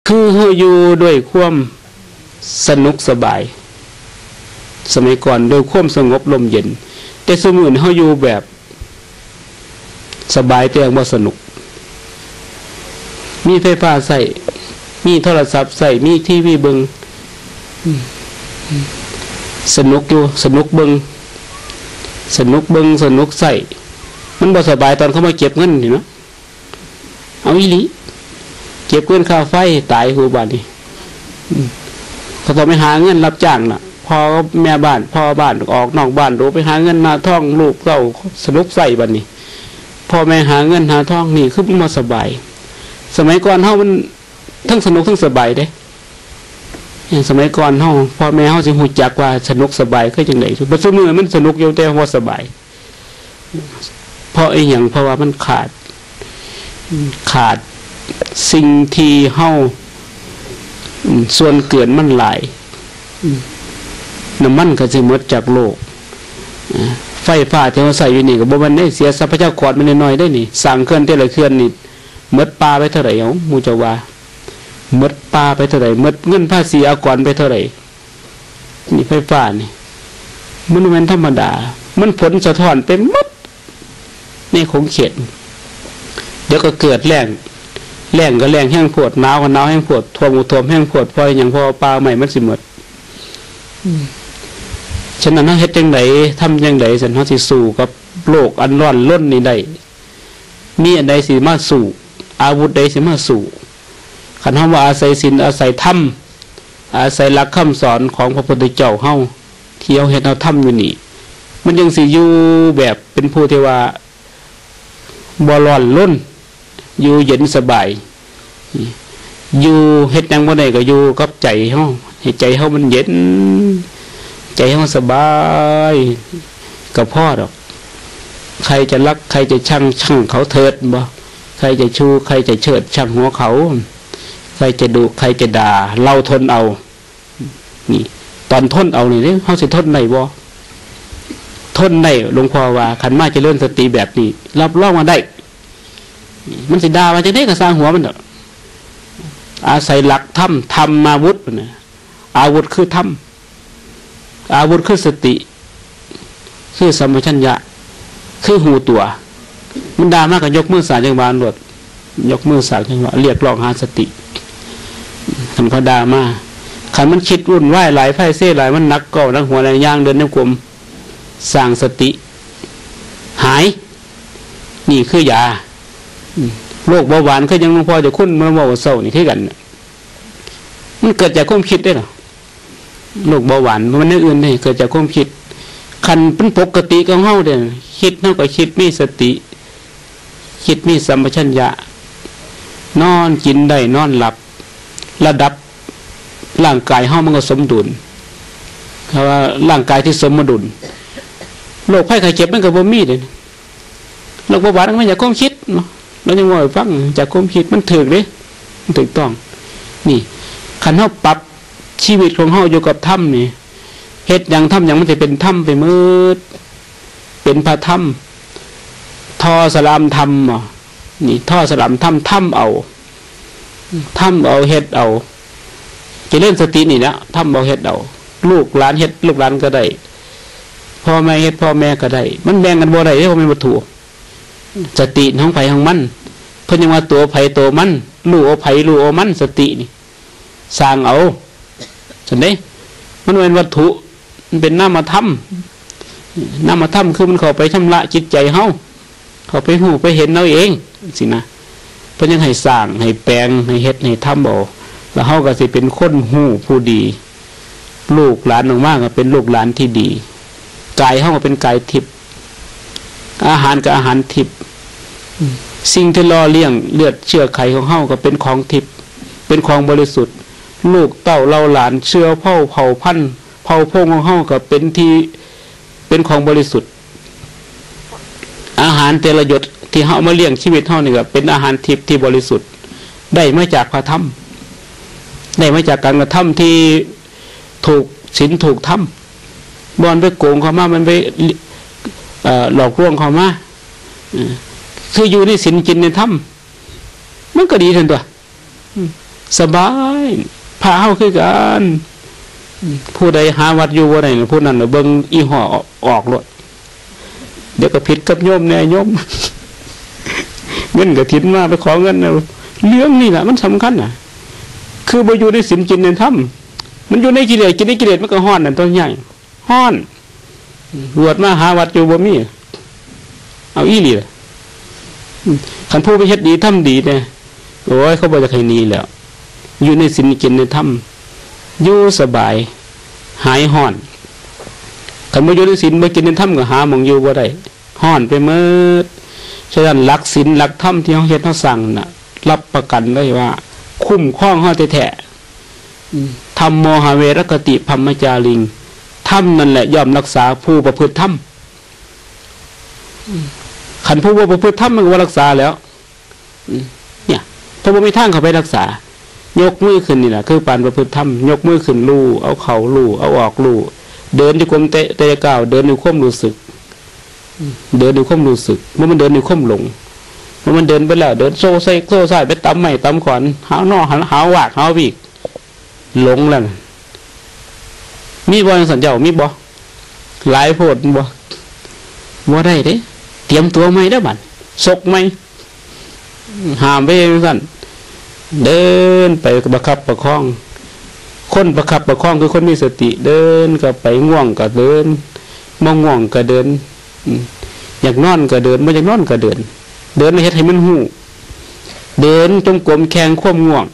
ຄືເຮົາຢູ່ດ້ວຍຄວາມສະໜຸກສະບາຍ, ສະໄໝກ່ອນດ້ວຍຄວາມສະຫງົບລົມເຢັນ, ແຕ່ຊຸມື້ນີ້ເຮົາຢູ່ແບບສະບາຍແຕ່ຍັງບໍ່ສະໜຸກ. ມີໄຟຟ້າໃຊ້, ມີໂທລະສັບໃຊ້, ມີທີວີເບິ່ງ, ສະໜຸກຢູ່, ສະໜຸກເບິ່ງ, ສະໜຸກເບິ່ງ, ສະໜຸກໃຊ້. ມັນບໍ່ສະບາຍຕອນເຂົາມາເກັບເງິນນີ້ເນາະ. ເອົາອີ່ຫຼີ, ເກັບເງິນຄ່າໄຟຕາຍກູບາດນີ້. ອືມ ເຂົາຕ້ອງໄປຫາເງິນຮັບຈ້າງລະ, ພໍ່ກັບແມ່ບ້ານ, ພໍ່ບ້ານອອກນອກບ້ານດູ, ໄປຫາເງິນຫາທອງ, ລູກເຕົ້າສະໜຸກໃຊ້ບາດນີ້. ພໍ່ແມ່ຫາເງິນຫາທອງ, ນີ້ຄືມັນບໍ່ສະບາຍ. ສະໄໝກ່ອນເຮົາມັນທັງສະໜຸກທັງສະບາຍເດ້. ສະໄໝກ່ອນເຮົາ, ພໍ່ແມ່ເຮົາຊິຮູ້ຈັກວ່າສະໜຸກສະບາຍຄືຈັ່ງໃດ. ບັດຊຸມື້ມັນສະໜຸກຢູ່ ແຕ່ບໍ່ສະບາຍ. ເພາະອີ່ຫຍັງ? ເພາະວ່າມັນຂາດ, ຂາດສິ່ງທີ່ເຮົາ, ສ່ວນເກີນມັນຫຼາຍ. ນ້ຳມັນກໍຊິໝົດຈາກໂລກ. ໄຟຟ້າທີ່ເຮົາໃຊ້ຢູ່ນີ້ກໍບໍ່ແມ່ນໄດ້ເສຍຊັບພະຍາກອນມານ້ອຍໆເດ້ນີ້. ສ້າງເຂື່ອນແຕ່ລະເຂື່ອນນີ້ ໝົດປ່າໄປເທົ່າໃດ? ເອົາ, ໝູ່ເຈົ້າວ່າ ໝົດປ່າໄປເທົ່າໃດ? ໝົດເງິນພາສີອາກອນໄປເທົ່າໃດ? ນີ້ໄຟຟ້ານີ້ ມັນບໍ່ແມ່ນທຳມະດາ, ມັນຜົນສະທ້ອນໄປໝົດໃນຂົງເຂດ. ດຽວກໍເກີດແລ້ງ, ແລ້ງກໍແລ້ງແຮງໂພດ, ໜາວກໍໜາວແຮງໂພດ, ຖ້ວມກໍຖ້ວມແຮງໂພດ. ເພາະຫຍັງ? ເພາະວ່າປ່າໄມ້ມັນຊິໝົດ. ອືມ ສະນັ້ນ ເຮົາເຮັດຈັ່ງໃດ? ທຳຈັ່ງໃດ? ຊັ້ນ ເຮົາຊິສູ້ກັບໂລກອັນຮ້ອນລົນນີ້ໄດ້? ມີອັນໃດຊິມາສູ້? ອາວຸດໃດຊິມາສູ້? ຄັນເຮົາບໍ່ອາໄສສິນ, ອາໄສທຳ, ອາໄສຫຼັກຄຳສອນຂອງພະພຸດທະເຈົ້າເຮົາ ທີ່ເຮົາເຮັດເຮົາທຳຢູ່ນີ້, ມັນຈັ່ງຊິຢູ່ແບບເປັນຜູ້ທີ່ວ່າບໍ່ຮ້ອນລົນ, ຢູ່ເຢັນສະບາຍ, ຢູ່ເຮັດຫຍັງບໍ່ໄດ້ກໍຢູ່ກັບໃຈເຮົາ, ໃຫ້ໃຈເຮົາມັນເຢັນ, ໃຈເຮົາສະບາຍ ກໍພໍດອກ. ໃຜຈະຮັກ ໃຜຈະຊັງ ຊ່າງເຂົາເຖີດບໍ, ໃຜຈະຊູ ໃຜຈະເຊີດ ຊ່າງຫົວເຂົາ, ໃຜຈະດຸ ໃຜຈະດ່າ ເຮົາທົນເອົາ. ນີ້ ຕອນທົນເອົານີ້ເດ້ ເຮົາຊິທົນໄດ້ບໍ່? ທົນໄດ້. ຫຼວງພໍ່ວ່າ ຄັນມາຈະເລີນສະຕິແບບນີ້ ຮັບຮອງວ່າໄດ້. ມັນຊິດ່າວ່າຈັ່ງໃດກໍຊ່າງຫົວມັນເຖາະ, ອາໄສຫຼັກທຳ, ທຳມາວຸດພຸ້ນນະ. ອາວຸດຄືທຳ, ອາວຸດຄືສະຕິ, ຄືສຳປະຊັນຍະ, ຄືຮູ້ຕົວ. ມັນດ່າມາກໍຍົກມືສ້າງຈັງຫວະໂລດ, ຍົກມືສ້າງຈັງຫວະ, ຮຽກຮ້ອງຫາສະຕິ. ຄັນເຂົາດ່າມາ, ຄັນມັນຄິດວຸ່ນວາຍຫຼາຍ, ໄພເຊຫຼາຍ, ມັນໜັກກ້ອງໜັກຫົວແລ້ວ, ຍ່າງເດີນໂຍກົມ, ສ້າງສະຕິ, ຫາຍ. ນີ້ຄືຢາ. ໂລກເບົາຫວານ ຄືຫຍັງ ຫຼວງພໍ່ເຈົ້າຄຸນມາເວົ້າເຊົ້ານີ້ຄືກັນ. ມັນເກີດຈາກຄວາມຄິດເດ້ລະ. ໂລກເບົາຫວານບໍ່ແມ່ນແນວອື່ນເດ້, ເກີດຈາກຄວາມຄິດ. ຄັນເປັນປົກກະຕິຂອງເຮົາເດ້, ຄິດເຮົາກໍຄິດມີສະຕິ, ຄິດມີສຳປະຊັນຍະ, ນອນກິນໄດ້, ນອນຫຼັບ, ລະດັບຮ່າງກາຍເຮົາມັນກໍສົມດຸນ. ເພາະວ່າຮ່າງກາຍທີ່ສົມມະດຸນ, ໂລກໄພໄຂ້ເຈັບມັນກໍບໍ່ມີເດ້. ໂລກເບົາຫວານມັນມາຈາກຄວາມຄິດເນາະ, ລາວຍັງເວົ້າໃຫ້ຟັງ, ຈາກຄວາມຄິດ. ມັນຖືກເດ້, ມັນຖືກຕ້ອງ. ນີ້ ຄັນເຮົາປັບຊີວິດຂອງເຮົາຢູ່ກັບທຳນີ້, ເຮັດຫຍັງທຳຫຍັງມັນຊິເປັນທຳໄປໝົດ, ເປັນພະທຳ. ທໍ່ສະຫຼາມທຳບໍ? ນີ້ ທໍ່ສະຫຼາມທຳ, ທຳເອົາ, ທຳເອົາ, ເຮັດເອົາ. ຈະເລີນສະຕິນີ້ແຫຼະ, ທຳເອົາເຮັດເອົາ. ລູກຫຼານເຮັດ, ລູກຫຼານກໍໄດ້. ພໍ່ແມ່ເຮັດ, ພໍ່ແມ່ກໍໄດ້. ມັນແບ່ງກັນບໍ່ໄດ້ເດ້, ບໍ່ແມ່ນວັດຖຸ. ສະຕິຂອງໃຜຂອງມັນ. ເພິ່ນຍັງວ່າຕົວໃຜຕົວມັນ, ຮູ້ເອົາໃຜຮູ້ເອົາມັນ, ສະຕິນີ້ສ້າງເອົາ. ຊັ້ນເດ້, ມັນບໍ່ແມ່ນວັດຖຸ, ມັນເປັນນາມະທຳ. ນາມະທຳຄືມັນເຂົ້າໄປຊຳລະຈິດໃຈເຮົາ, ເຂົ້າໄປຮູ້ໄປເຫັນເຮົາເອງຊີ້ນະ. ເພິ່ນຍັງໃຫ້ສ້າງ, ໃຫ້ແປງ, ໃຫ້ເຮັດ, ໃຫ້ທຳເອົາ, ແລ້ວເຮົາກໍຊິເປັນຄົນຮູ້ຜູ້ດີ. ລູກຫຼານອອກມາກໍເປັນລູກຫຼານທີ່ດີ. ກາຍເຮົາກໍເປັນກາຍທິບ, ອາຫານກໍອາຫານທິບ. ສິ່ງທີ່ຫຼໍ່ລ້ຽງເລືອດເຊື້ອໄຂຂອງເຮົາກໍເປັນຂອງທິບ, ເປັນຂອງບໍລິສຸດ. ລູກເຕົ້າເຫຼົ່າຫຼານ ເຊື້ອເຜົ່າເຜົ່າພັນ ເຜົ່າພົງຂອງເຮົາກໍເປັນທີ່, ເປັນຂອງບໍລິສຸດ. ອາຫານແຕ່ລະຢົດທີ່ເຮົາເອົາມາລ້ຽງຊີວິດເຮົານີ້ກໍເປັນອາຫານທິບທີ່ບໍລິສຸດ, ໄດ້ມາຈາກພະທຳ, ໄດ້ມາຈາກການກະທຳທີ່ຖືກສິນຖືກທຳ. ບໍ່ແມ່ນໄປໂກງເຂົາມາ, ບໍ່ແມ່ນໄປ, ເອີ, ຫຼອກລວງເຂົາມາ. ເອີ, ຄືຢູ່ໃນສິນກິນໃນທຳ, ມັນກໍດີຊັ້ນຕົວະ. ອືມ, ສະບາຍ ພະເຮົາຄືກັນ. ຜູ້ໃດຫາວັດຢູ່ບໍ່ໄດ້ ຜູ້ນັ້ນນະເບິ່ງອີ່ຫໍ້ອອກໂລດ. ດຽວກໍຜິດກັບໂຍມແດ່ ໂຍມ ເງິນກະຖິນມາໄປຂໍເງິນ. ເລື່ອງນີ້ລະມັນສຳຄັນນະ ຄືບໍ່ຢູ່ໃນສິນກິນໃນທຳ. ມັນຢູ່ໃນກິເລດ ກິນໃນກິເລດ ມັນກໍຮ້ອນນັ້ນຕົວໃຫຍ່ ຮ້ອນ. ບວດມາຫາວັດຢູ່ບໍ່ມີ ເອົາອີ່ຫຼີລະ. ຄັນຜູ້ໄປເຮັດດີທຳດີແດ່ ໂອ້ຍ ເຂົາບໍ່ຢາກໃຫ້ໜີແລ້ວ. ຢູ່ໃນສິນກິນໃນທຳ ຢູ່ສະບາຍ ຫາຍຮ້ອນ. ຄັນບໍ່ຢູ່ໃນສິນ ບໍ່ກິນໃນທຳ ກໍຫາໝ່ອງຢູ່ບໍ່ໄດ້ ຮ້ອນໄປໝົດ. ສະນັ້ນ ຫຼັກສິນຫຼັກທຳທີ່ເຮົາເຮັດເຮົາສ້າງນັ້ນນະ ຮັບປະກັນເລີຍວ່າຄຸ້ມຄອງເຮົາແທ້ໆ. ທຳໂມຫະເວລະຄະຕິພຳມະຈາລິງ ທຳນັ້ນແຫຼະຍ່ອມຮັກສາຜູ້ປະພຶດທຳ. ຄັນຜູ້ບໍ່ປະພຶດທຳ ມັນກໍບໍ່ຮັກສາແລ້ວ. ເນຍ ເພາະບໍ່ມີທາງເຂົ້າໄປຮັກສາ. ຍົກມືຂຶ້ນນີ້ລະ ຄືປານປະພຶດທຳ ຍົກມືຂຶ້ນ ຮູ້ ເອົາເຂົ້າ ຮູ້ ເອົາອອກ ຮູ້. ເດີນໂຍກກົມແຕ່ ແຕ່ລະກ້າວ ເດີນດ້ວຍຄວາມຮູ້ສຶກ ເດີນດ້ວຍຄວາມຮູ້ສຶກ ບໍ່ແມ່ນເດີນດ້ວຍຄວາມຫຼົງ. ບໍ່ແມ່ນເດີນໄປແລ້ວ ເດີນໂຊເຊໂຊຊາຍ ໄປຕຳໄມ້ຕຳຂອນ ຫາໜໍ່ ຫາ ຫາວາກຫາຫວີກ ຫຼົງແລ້ວ. ມີບໍ່ຈັ່ງຊັ້ນເຈົ້າ ມີບໍ່? ຫຼາຍໂພດບໍ່? ບໍ່ໄດ້ເດ້ ຕຽມຕົວໃໝ່ເດີບັດ ຊົກໃໝ່. ຫ້າມໄປເຮັດຈັ່ງຊັ້ນ ເດີນໄປປະຄັບປະຄອງ. ຄົນປະຄັບປະຄອງຄືຄົນມີສະຕິ ເດີນກໍໄປ ງ່ວງກໍເດີນ ບໍ່ງ່ວງກໍເດີນ. ອືມ ຢາກນອນກໍເດີນ ບໍ່ຢາກນອນກໍເດີນ. ເດີນແລ້ວເຮັດໃຫ້ມັນຮູ້ ເດີນຈົງກົມແຂ່ງຄວາມງ່ວງ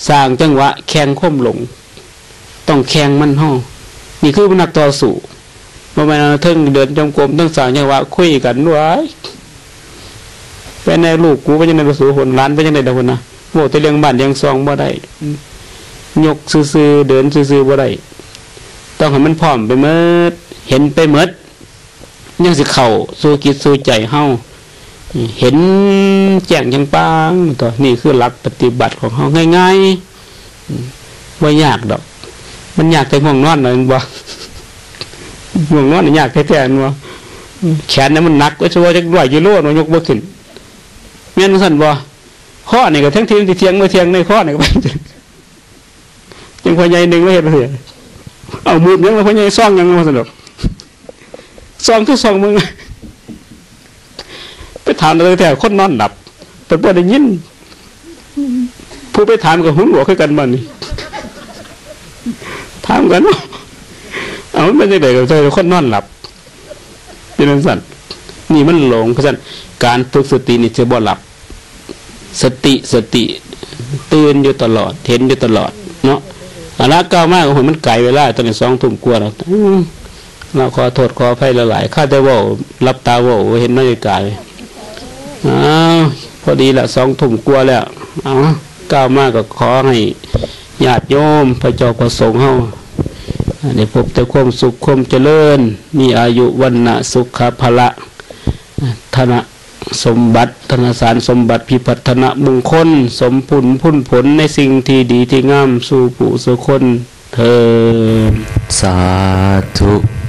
ສ້າງຈັງຫວະແຂ່ງຄວາມຫຼົງ. ຕ້ອງແຂ່ງມັນເຮົາ ນີ້ຄືນັກຕໍ່ສູ້. ບໍ່ແມ່ນເທິງເດີນຈົງກົມ ເທິງສ້າງຈັງຫວະຄຸຍກັນ. ວ້າຍ ເປັນແນວລູກກູເປັນຈັ່ງໃດ ໄປສູ່ພຸ້ນ ຫຼານເປັນຈັ່ງໃດດອກພຸ້ນນະ. ເວົ້າແຕ່ເລື່ອງບ້ານເລື່ອງຊ່ອງບໍ່ໄດ້ ຍົກຊື່ໆ ເດີນຊື່ໆບໍ່ໄດ້. ຕ້ອງໃຫ້ມັນພ້ອມໄປໝົດ ເຫັນໄປໝົດ ຍັງຊິເຂົ້າສູ່ຈິດສູ່ໃຈເຮົາ ເຫັນແຈ້ງແຈ້ງປາງຕົວະ. ນີ້ຄືຫຼັກປະຕິບັດຂອງເຮົາ ງ່າຍໆ ບໍ່ຍາກດອກ. ມັນຍາກແຕ່ງ່ວງນອນນະ ແມ່ນບໍ່? ງ່ວງນອນນີ້ຍາກແທ້ໆ ແມ່ນບໍ່? ແຂນນີ້ມັນໜັກ ວ່າຊິວ່າຈັກຮ້ອຍກິໂລ ມັນຍົກບໍ່ຂຶ້ນ ແມ່ນຈັ່ງຊັ້ນບໍ່? ຄໍນີ້ກໍທັງທີ່ມັນຊິທ່ຽງບໍ່ທ່ຽງ ໃນຄໍນີ້ກໍ ຈັ່ງພໍ່ໃຫຍ່ໜຶ່ງມາເຮັດຈັ່ງຊີ້ ເອົາມືບຫຍັງລະພໍ່ໃຫຍ່ ຊອງຫຍັງລະ ວ່າຊັ້ນດອກ. ຊອງຄືຊອງເບິ່ງ ໄປຖາມແທ້ໆ ຄົນນອນຫຼັບ ແຕ່ບໍ່ໄດ້ຍິນ. ຜູ້ໄປຖາມກໍຫູໜວກຄືກັນບັດນີ້ ຖາມກັນເນາະ ເອົາ ມັນເປັນຈັ່ງໃດ ກໍໃສ່ຄົນນອນຫຼັບ ເປັນຈັ່ງຊັ້ນ. ນີ້ມັນຫຼົງ. ເພາະສະນັ້ນ ການຝຶກສະຕິນີ້ຈະບໍ່ຫຼັບ. ສະຕິ ສະຕິ ຕື່ນຢູ່ຕະຫຼອດ ເຫັນຢູ່ຕະຫຼອດເນາະ. ເອົາລະ ກ້າວມາກໍ ໂອ້ຍ ມັນໄກເວລາ ຕອນນີ້ສອງທຸ່ມກວ່າແລ້ວ. ອືມ ເນາະ ຂໍໂທດຂໍອະໄພຫຼາຍໆ ຂ້າແຕ່ເວົ້າ ຫຼັບຕາເວົ້າ ບໍ່ເຫັນນາລິກາເລີຍ. ອ້າວ ພໍດີລະ ສອງທຸ່ມກວ່າແລ້ວ. ເອົາ ກ້າວມາກໍຂໍໃຫ້ຍາດໂຍມ ພະເຈົ້າພະສົງເຮົາ ໄດ້ພົບແຕ່ຄວາມສຸກຄວາມຈະເລີນ ມີອາຍຸ ວັນນະ ສຸຂະ ພະລະ ທະນະ ສົມບັດ ທະນະສານສົມບັດ ພິພັດທະນະມົງຄົນ ສົມຜົນ ຜົນຜົນໃນສິ່ງທີ່ດີທີ່ງາມ ສູ່ຜູ້ສູ່ຄົນເທີ້ນ ສາທຸ.